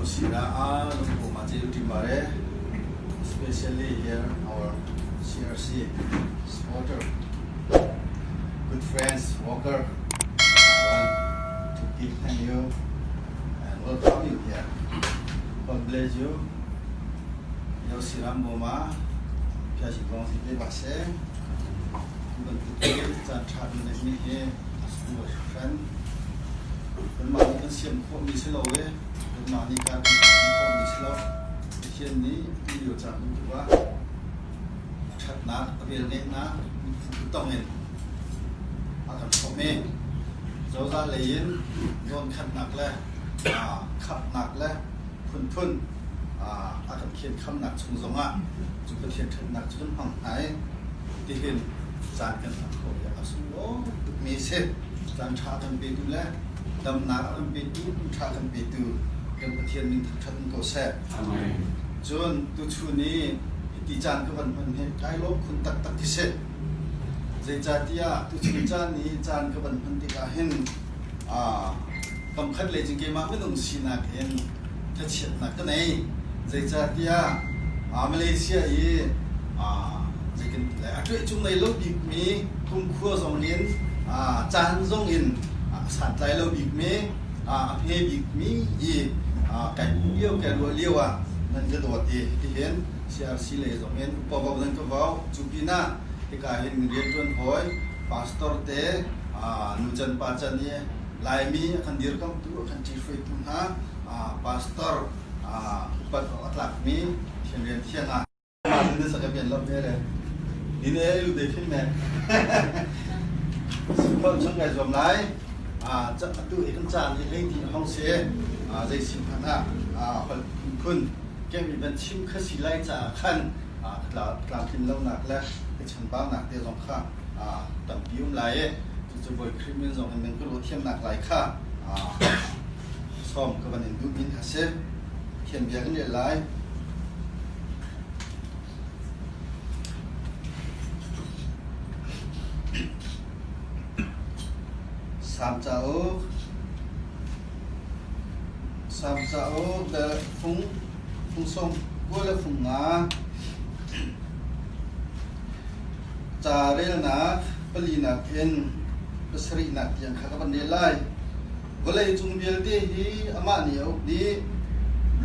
Yosira a lungpum ah ceu ṭi Especially here our CRC supporter, good friends, worker. I want to give thank you and welcome you here. God bless you. Yosiram Boma, Phiashi Kong si te ba se. Bantuk caan ṭha kan neihmi hi a sunglawi hringhran. Kanmah nih kan siam khawhmi si lo i kanmah nih kar kan hman khawhmi si lo. Pathian nih atu lio caan bantuk ah a ṭhatnak, a velngeihnak tong in a kan hrawmh i cozah lei in dawnkhannak le khamhnak le phunphun a kan khenkhamnak chung zongah cu Pathian ṭhatnak cu kan hmang hna i tihin caan kan hman khawh i a sunglawi tukmi a si. Caan ṭha kan petu le damnak a kan petu, kum ṭha kan petu kan Pathian min thangṭhat in ko seh. Amen. Cun tuchun i hiti caan ka van hman hi kai lawm khun taktak khi si. Zeicahtiah tuchun caan i caan ka van hman tikah hin kamkhat lei cun keimah minung sinak in thachiatnak ka nei. Zeicahtiah Malaysia i zei kan ti lai a ṭuih nei lo bikmi kumkhua zong in caan zong in a santlai lo bikmi a hme bikmi i kai hmuh lio kai ruah lio ah nan ka dawt i tihin CRC lei zong in upa vo nan ka vo cu pinah hika hin rianṭuan hawi pastor te nu can pa can i Laimi a kan dirkamhtu a kan ṭihruaitu hna pastor upat awk a tlakmi thian rian thiang ah ni sa ka pian lo ve le ni ne lu de khin me sikholh chung kai zuam lai atu hi kan caan hi hlei ti hong si zei sim hmanh ah holh phun kem i van chim kha si lai caah khan tlamtlin lonak le ka chanbaunak te zong kha tampi um lai i cucu Bawi Khrih min zong in nan ka ruah thiamnak lai kha sawm ka van in duh min a si. Thian bia kan rel lai. Salm cauk Salm cauk le fung fung sawm kua le fung nga Ca relnak palinak in pasarihnak tiang kha ka van rel lai. Vawlei cung vialte hi amah nih a uk dih.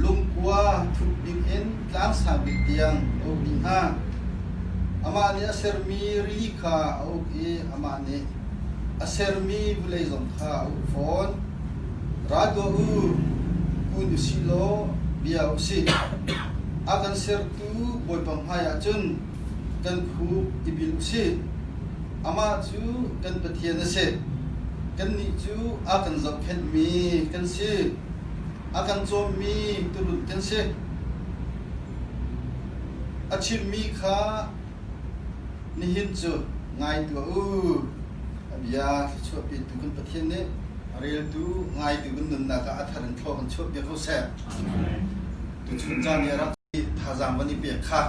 Lungkua thuk bik in tlang sang bik tiang a uk dih hna. Amah nih a sermi rili kha a uk i amah nih a sermi vawlei zong kha a uk fawn. Ra tuah u, kun u sih law bia u sih. A kan sertu Bawipa hmaiah cun kan khuk i bil u sih. Amah cu kan Pathian a si. Kannih cu a kan zohkhenhmi kan si. A kan cawmmi turun kan si. A chimmi kha nihin cu ngai tuah u. A bia thluachuah petu kan Pathian nih a reltu ngaitu kan nunnak ah a thar in thlaw kan chuahpiak ko seh. Tuchun caan i a rak thazaang van i pek kha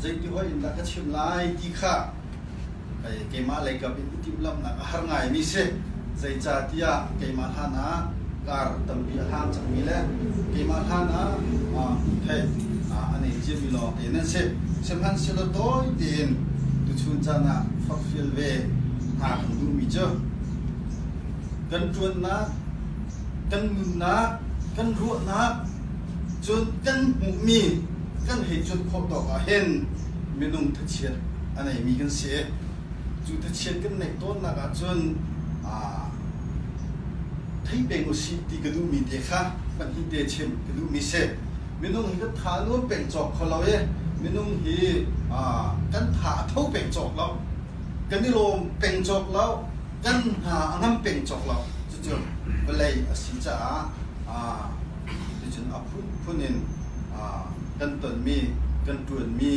zeiti hoih in dah ka chim lai ti kha keimah lei kap in i timhlamhnak a har ngaimi si. Zeicahtiah keimah hlan ah kar tampi a hlang cangmi le keimah hlan ah hmuhtheih a nei ciami lawngte nan si. Sihmanhsehlaw tawi tein tuchun caan ah forhfial ve hna kan duhmi cu kan ṭuannak, kan nunnak, kan ruahnak, Cun kan hmuhmi kan hei cuanh khawh tawk ah hin minung thachiat a neimi kan si. Cu thachiat kan neih tawnnak ahcun thei peng usih ti ka duhmi te kha pahnih te chim ka duhmi si. Minung hi kan tha nuam peng cawk kho lo i minung hi kan tha a tho peng cawk lo. Kan i lawm peng cawk lo. Kan hna a ngam peng cawk lo. Cucu vawlei a si caah Cuticun a phunphun in kan tonmi, kan ṭuanmi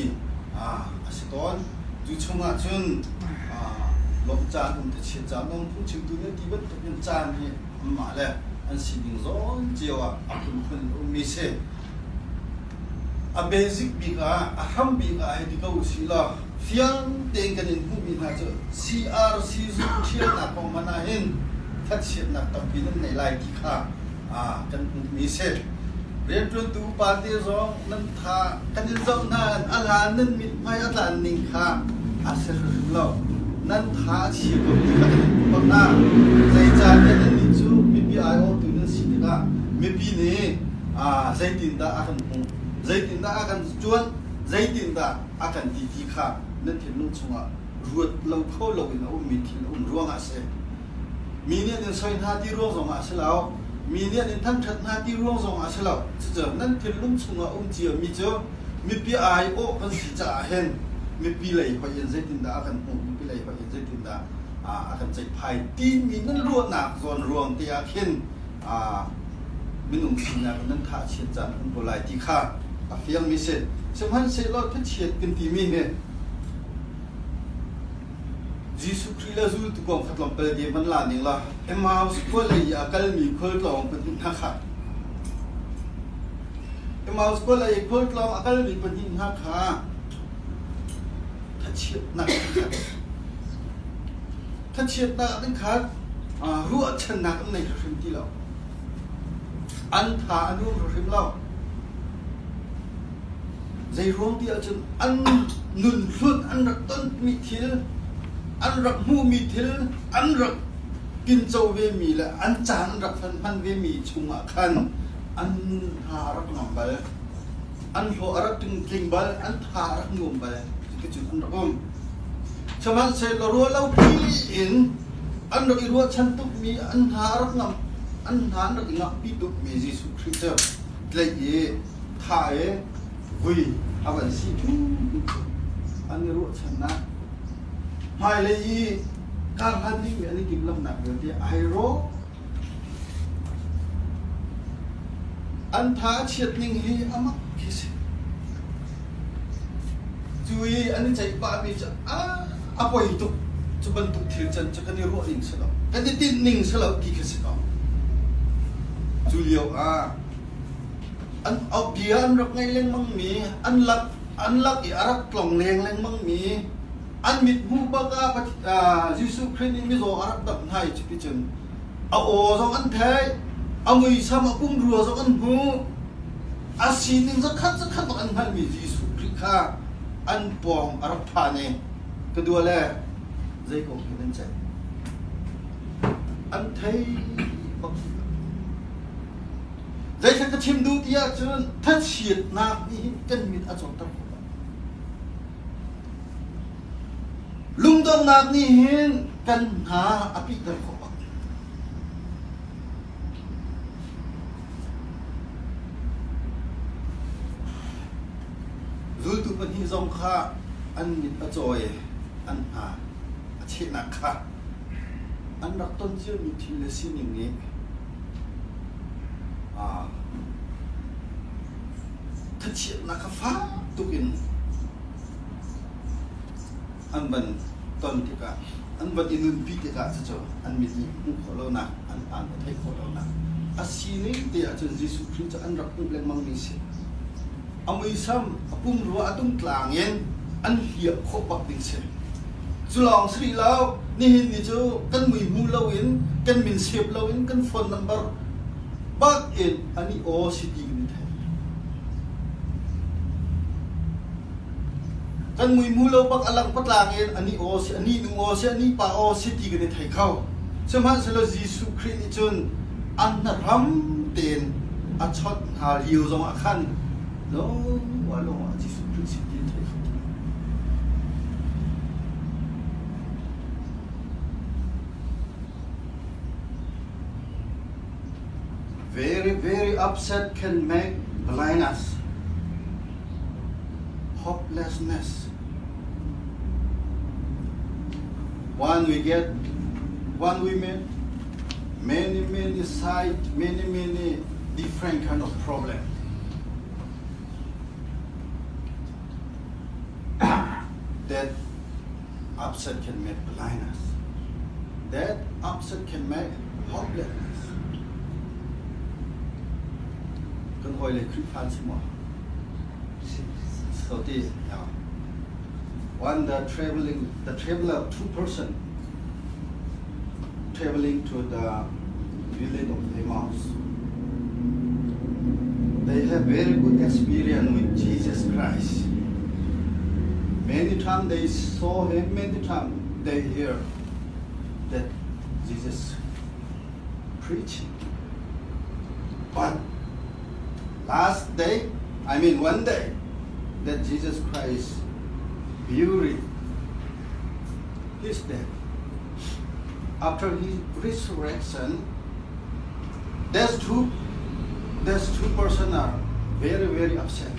a si tawn. Cu chungah cun lawmh caan um, thachiat caan um, phungchimtu nih ti bantukin caan hi anmah le an sining zawn cio ah a phunphun in a ummi si. A basic bik ah, a hram bik ah hei ti ko usih law, fiang tein kan in hmuhmi hna cu CRC zung ṭhialnak kong hmanh ah hin thachiatnak tampi nan nei lai ti kha kan hmuhmi si. Rianṭuantu upa te zong nan tha kan in zoh hna a hlan nan mithmai a tlan ning kha a si hrimhrim lo. Nan tha a chia ko ti kha kan in hmuh bak hna. Zeicahtiah nannih cu mipi aiawhtu nan si tikah mipi nih zeitindah a kan hmuh, zeitindah a kan cuanh, zeitindah a kan ti ti kha nan thinlung chungah ruat lo kho loin a ummi thil a um ruangah a si. Mi nih an in soi hna ti ruang zongah a si lo. Mi nih an in thangṭhat hna ti ruang zongah a si lo. Cucu nan thinlung chungah um ciami cu mipi aiawh kan si caah hin mipi lei hoih in zeitindah a kan hmuh, mipi lei hoih in zeitindah a kan ceihphai timi nan ruahnak zawn ruang te ah khin minung sinak in nan tha chiat caan um ko lai ti kha a fiangmi si. Sihmanhsehlaw thachiat kan timi hi Jesuh Khrih le zultu kong kha tlawmpal te hman la ning law Emmaus khua lei i a kalmi khualtlawng pahnih hna kha Emmaus khua lei i khualtlawng a kalmi pahnih hna kha thachiatnak an khat. Thachiatnak an khat. Ruahchannak an nei hrimhrim ti lo. An tha a nuam hrimhrim lo. Zeiruang ti ahcun an nunhlun an rak tonmi thil, an rak hmuhmi thil, an rak tinco vemi le an caan an rak hman vemi chungah khan an hna a rak nuam bal, an hlawh a rak tling bal, an tha a rak nuam bal. Cuticun an rak um. Sihmanhsehlaw ruahlopi in an rak i ruahchan tukmi, an hna a rak ngam, an hna an rak i ngamhpi tukmi Jesuh Khrih cu tlaih i thah i vui a van si cu an i ruahchannak hmailei i kar hlan dingmi an i timhlamhnak vialte ai rawk. An tha a chiat ning hi a mak khi si. Cu i an i ceih pahmi cu a poi tuk. Cu bantuk thil can cu kan i ruah ning si lo. Kan i tinh ning si lo ti khi si ko. Cu lio ah An bia an rak ngaih lengmangmi, an lak an lak i a rak tlong leng lengmangmi, an mithmuh bak ah Jesuh Khrih nih mizaw a rak damh hna i cuticun a aw zong an theih, a muisam a pumrua zong an hmuh, a sining zakhat zakhat bak an hngalhmi Jesuh Khrih kha an pawng a rak phan i ka dua le zei kong hi nan ceih? An thei bak. Zeithil ka chim duh ti ahcun thachiatnak nih hin kan mit a cawtter khawh lo. Lungdonghnak nih hin kan hna a pihter khawh bak. Zultu pahnih zong kha an mit a caw i an hna a chehnak kha an rak ton ciami thil le sining nih Thachiatnak kha fak tuk in an van ton tikah an van i nunpi tikah cucu an mit nih hmuh khawh lonak an aan a theih khawh lonak a sining te ahcun Jesuh Khrih cu an rak hmuh lengmangmi si. A muisam a pumrua a tungtlang in an hliah khawh bak ding si. Cu lawng si rih lo, nihin ni cu kan mui hmu loin, kan min save loin, kan phone number bak in an i aw si ti kan i thei. Kan mui hmu lo bak a lang patlang in ani aw si, ani nu aw si, ani pa aw si ti kan i thei kho. Sihmanhsehlaw Jesuh Khrih nih cun an hnahram tein a chawnh hna lio zongah khan lawng lawng ah Jesuh Khrih si ti an thei kho ti lo. Very, very upset can make blindness, hopelessness. One we get, one we meet, many, many side, many, many different kind of problem. That upset can make blindness. That upset can make hopelessness. Kan hawi le Khrihfa si maw? So ti, yeah. One the traveling, the traveler, two person traveling to the village of Emmaus. They have very good experience with Jesus Christ. Many times they saw him, many times they hear that Jesus preaching. But last day, I mean one day, that Jesus Christ buried his death. After his resurrection, there's two there's two person are very very upset.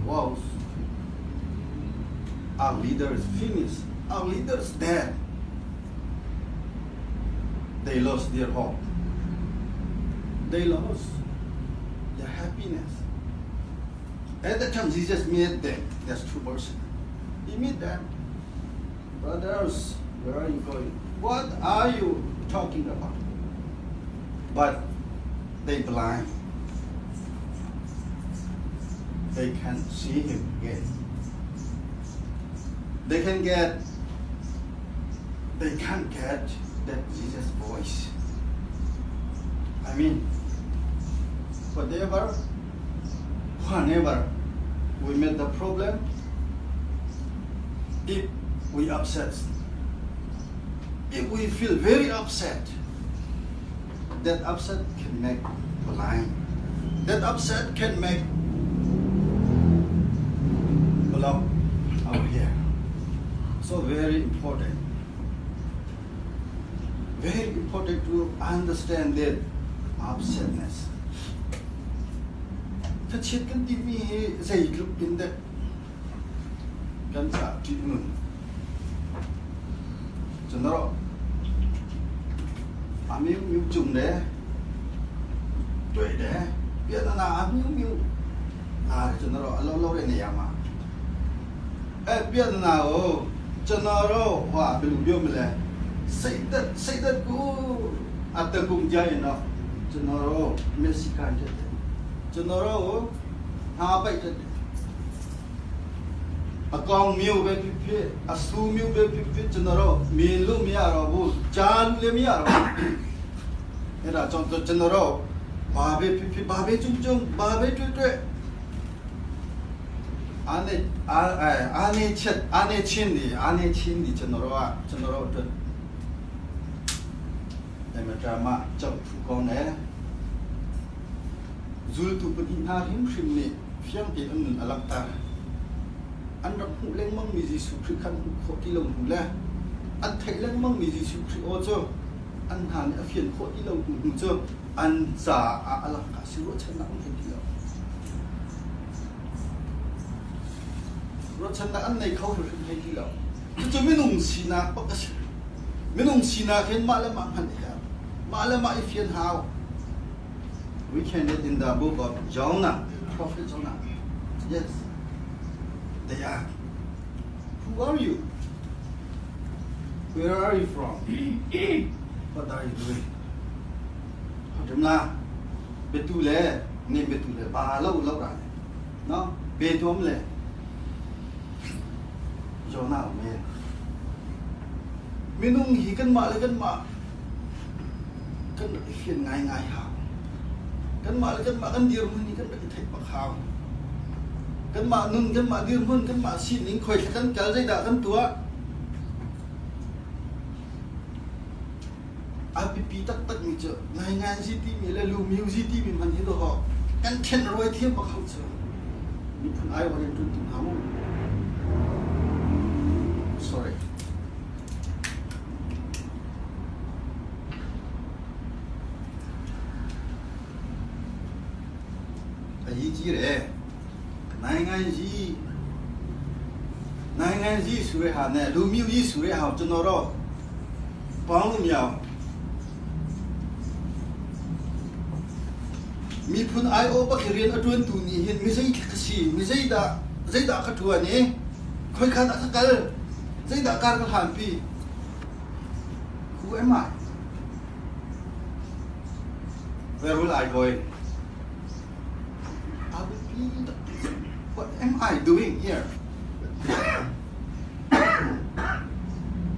Wow, our leader is finished. Our leader is dead. They lost their hope. They lost their happiness. At the time Jesus met them, there's two person. He met them. Brothers, where are you going? What are you talking about? But they blind. They can't see him again. They can get they can't get that Jesus voice. I mean, whatever, whenever we met the problem, if we upset, if we feel very upset, that upset can make blind. That upset can make block our hair. So very important. Very important to understand that upsetness. Thachiat kan timi hi zeitluk in dek kan caah ṭihnun. Cun a miu cung le tuai le pianana a miu miu la re cun a lo lo re ne ma. Eh pianana o chanaro hwa bilu bio mle seidat seidat ku atakum jai no chanaro Mexican te chanaro ha pai te A kong mio ve phit a su mio ve phit phit cun aro min lu mi aro bu chan le mi aro era chong to cun aro ba ve phit phit ba ve chung chung ba ve tue tue ane ane chet ane chin ni ane chin ni cun aro a cun aro tu drama chau phu kong ne Zultu pahnih hna hrimhrim nih fiang tein an nun a langhter. An rak hmuh lengmangmi Jesuh Khrih kha an hmuh khawh ti lo hnu le an theih lengmangmi Jesuh Khrih aw cu an hna nih a fian khawh ti lo hnu hnu cu an caah a langka si ruahchannak an thei ti lo. Ruahchannak an nei kho hrimhrim thei ti lo. Cucu minung sinak bak a si. Minung sinak hin mah le mah hman a herh. Mah le mah i fian hau. We can read in the book of Jonah, Prophet Jonah. Yes. They ask, Who are you? Where are you from? What are you doing? Hodem la betu le ne betu le ba lo lo ra le no be tuam le Jonah me minung hi kan mah le kan mah kan rak i fian ngaingai hau. Kanmah le kanmah kan dirhmun hi kan rak i theih bak hau. Kanmah nun, kanmah dirhmun, kanmah sining khoi kan kal zeidah kan tuah. A biapi taktak mi cu ngaingai zi timi le lu miu zi timi hman hi dawh kan then ruai thiam bak hau cu. Miphun ai wa rian ṭuan tu hna mu. Sorry. အရေးကြီးတယ်နိုင်ငံကြီးနိုင်ငံကြီးဆိုတဲ့ဟာနဲ့လူမျိုးကြီးဆိုတဲ့ဟာကိုကျွန်တော်တော့ပေါင်းလို့မရအောင်မိဖုန် IO ပခရီအတွန်းတူနေhin mi zei ka si mi zei dah zei dah ka tuan i khoi kha dah ka kal zei dah kar ka hlan pi Who am I? Where will I going? I will be the, what am I doing here?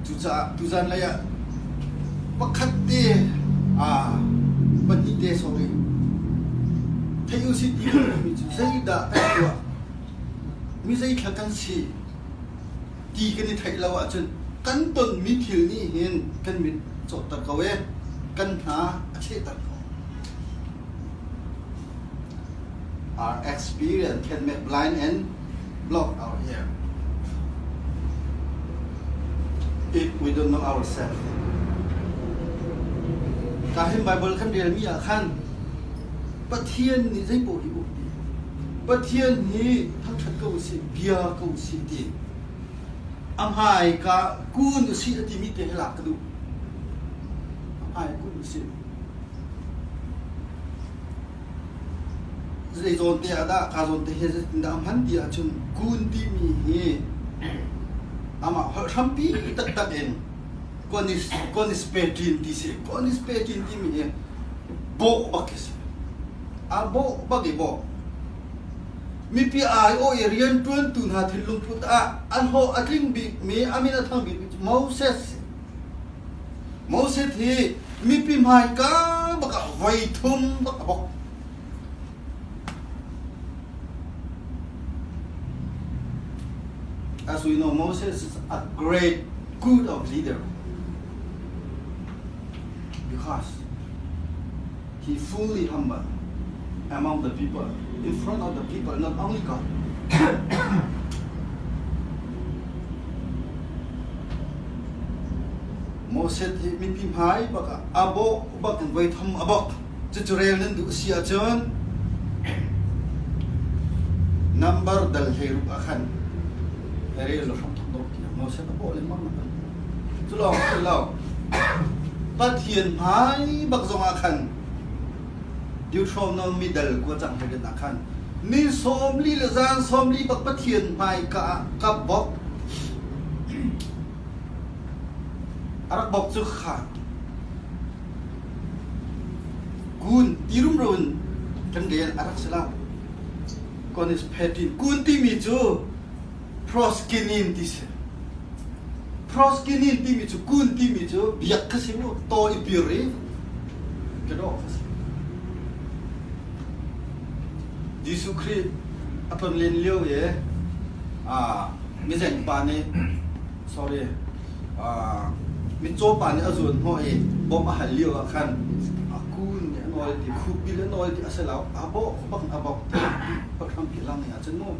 Cucaah tuzan lei ah pakhat te ah pahnih te sorry. Thei usih ti kan timi cu zeidah kan tuah, mi zeithla kan si ti kan i theih lo ahcun kan tonmi thil nih hin kan mit cawtter ko i kan hna a chehter ko. Our experience can make blind and block our ear. If we don't know ourselves. Ka hin Bible kan relmi ah khan Pathian nih zei paoh hi uk ti. Pathian hi thangṭhat ko usih, bia ko usih ti. A hmai ka kun usih a timi te hi lak ka duh. A hmai kun usih. Zei zawn te ah dah ka zawn te hi zeitindah a hman ti ahcun kun timi hi amah holh hrampi taktak in konispetin ti si. Konispetin timi hi bawh bak khi si. A bawh bak i bawh. Mipi aiawh i rianṭuantu hna thinlung put ah a hlawh a tling bikmi, a min a thang bikmi cu Moses si. Moses hi mipi hmaika bak ah voi thum bak a bawk. As we know, Moses is a great good of leader because he fully humble among the people, in front of the people, not only God. Moses hi mipi hmai bak ah a bawh bak in voi thum a bok. Cucu rel nan duh si ahcun number dal hlei ruk ah khan rel lo hram thok dok tiah Moses a bawh lengmang na kan. Cu lawng si lo. Pathian hmai bak zong ah khan Deuteronomy dal kua cang hlei ah khan ni 40 le zan 40 bak Pathian hmai ka ah ka bok A rak bawk cu kha kun ti rumro in kan rel a rak si lo. Konis phetin kun timi cu proskinin ti si. Proskinin timi cu kun timi cu biak kha si mu taw i pir i ka dawh kha si. Jesuh Khrih a tlonlen lio i mizeng pa nih sorry mitcaw pa nih a zuan hnawh i bawmh a hal lio ah khan a kun nih a nawl ti khupbil a nawl ti a si lo a bawh bak a bawk ti hrampi lang ning ahcun mu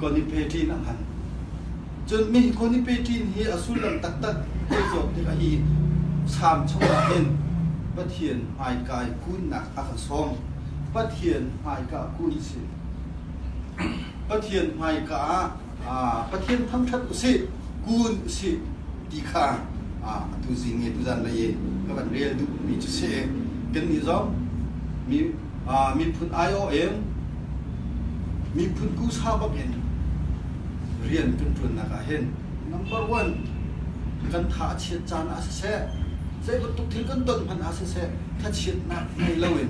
konipeṭin a hman cun mi konipeṭin hi a sullam taktak hei zawt tikah hi saam chungah hin Pathian hmaikai kunnak a kan sawm Pathian hmaika kun si Pathian hmaika ah Pathian thangṭhat usih, kun usih ti kha atu zing i tuzan lei i ka van rel duhmi cu si. Kannih zong miphun aiawh in miphun kusa bak in rian kan ṭuannak ah hin number one kan tha a chiat caan ah siseh, zei bantuk thil kan ton hmanh ah siseh, thachiatnak ngei loin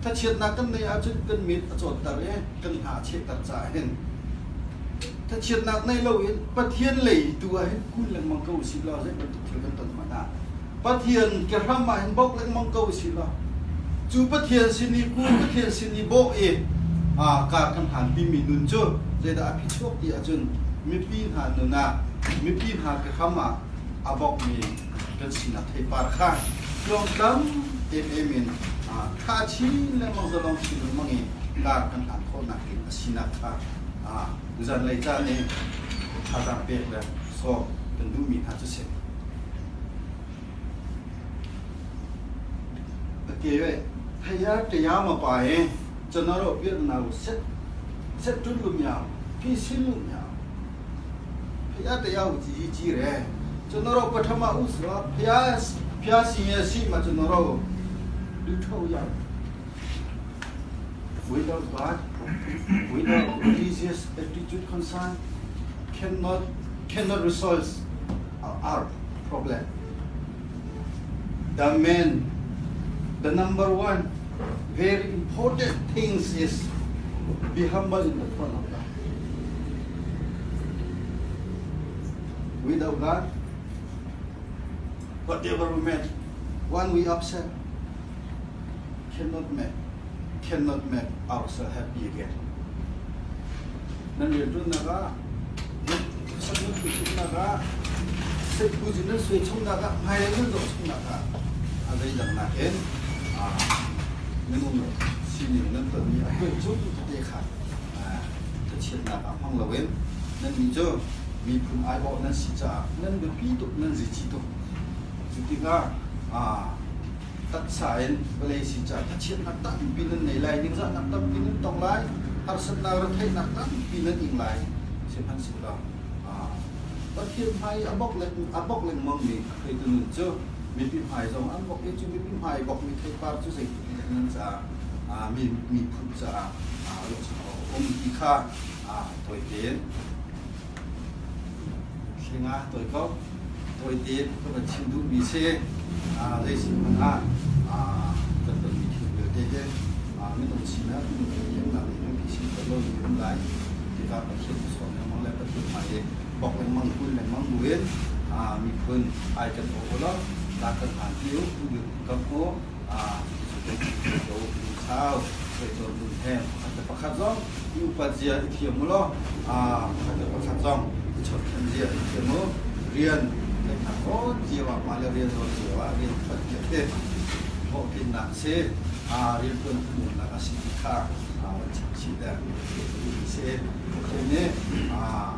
thachiatnak kan neih ahcun kan mit a cawtter i kan hna a chehter caah hin thachiatnak nei loin Pathian lei tu ah hin kun lengmang ko usih law zei bantuk thil kan ton hmanh ah Pathian ke hram ah hin bok lengmang ko usih law cu Pathian sin i kun Pathian sin i bawh i kar kan hlan pimi nun cu zeidah a phichuak ti ahcun mipi hna nun ah mipi hna ke hram ah a bokmi kan sinak theipar kha tluangtlam emem in tha chin lengmang zalong chin lengmang i kar kan hlan khawhnak ding a sinak kha zanlei caan i thazaang pek le sawm kan duhmi hna cu si. Okay, ဘုရားတရားမပါရင်ကျွန်တော်တို့ပြဿနာကိုဆက်ဆက်တွန်းလို့မရဘူးဖြေရှင်းလို့မရဘူးဘုရားတရားကိုကြည်ကြီးတယ်ကျွန်တော်တို့ပထမဦးစွာဘုရားဘုရားရှင်ရဲ့ရှိမှကျွန်တော်တို့လူထုတ်ရ Without God, without religious attitude concern, cannot resolve our problem. The man, the number one very important things is be humble in the front of God. Without God, whatever we make, one we upset, cannot make. cannot make ourselves happy again. Nan rianṭuannak ah, nan nan puichungnak ah, seihpuzi nan suai chungnak ah, hmailei nan zoh chungnak ah, a zeidangnak in minung sining nan tonmi a tuai cung tete kha thachiatnak ah hmang loin nannih cu miphun aiawh nan si caah nan biapi tuk, nan zici tuk. Cu tikah taksa in vawlei si caah thachiatnak tampi nan nei lai, ningzahnak tampi nan tong lai, harsatnak retheihnak tampi nan ing lai. Sihmanhsehlaw Pathian hmai a bok a bok lengmangmi hruaitu nun cu mipi hmai zong an bok i cu mipi hmai bokmi theipar cu zeitluk in dah nan caah mi miphun caah ruahchan awk a um ti kha tawi tein thling ah tawi ko. Tawi tein ka van chim duhmi si. Zei si hmanh ah kan tonmi thil vialte hi minung sinak, minung thiamnak nih kan phisin khawh lomi um lai. Tikah Pathian sawm lengmang le Pathian hmai i bok lengmang, kun lengmang buin miphun ai kan awh u law, la kan hlan ti u, kan kam u, cucu lungsau toidor nun he pakhat le pakhat zong i upat zia i thiam u law pakhat le pakhat zong i chawtkhan zia i thiam u. Rian tlaihnak rawn cio ah mah le rian rawn cio ah rian ṭuan piak hi hlawhtlinnak si, rian ṭuan hmuhnak a si ti kha van chim chih le si. Pathian nih a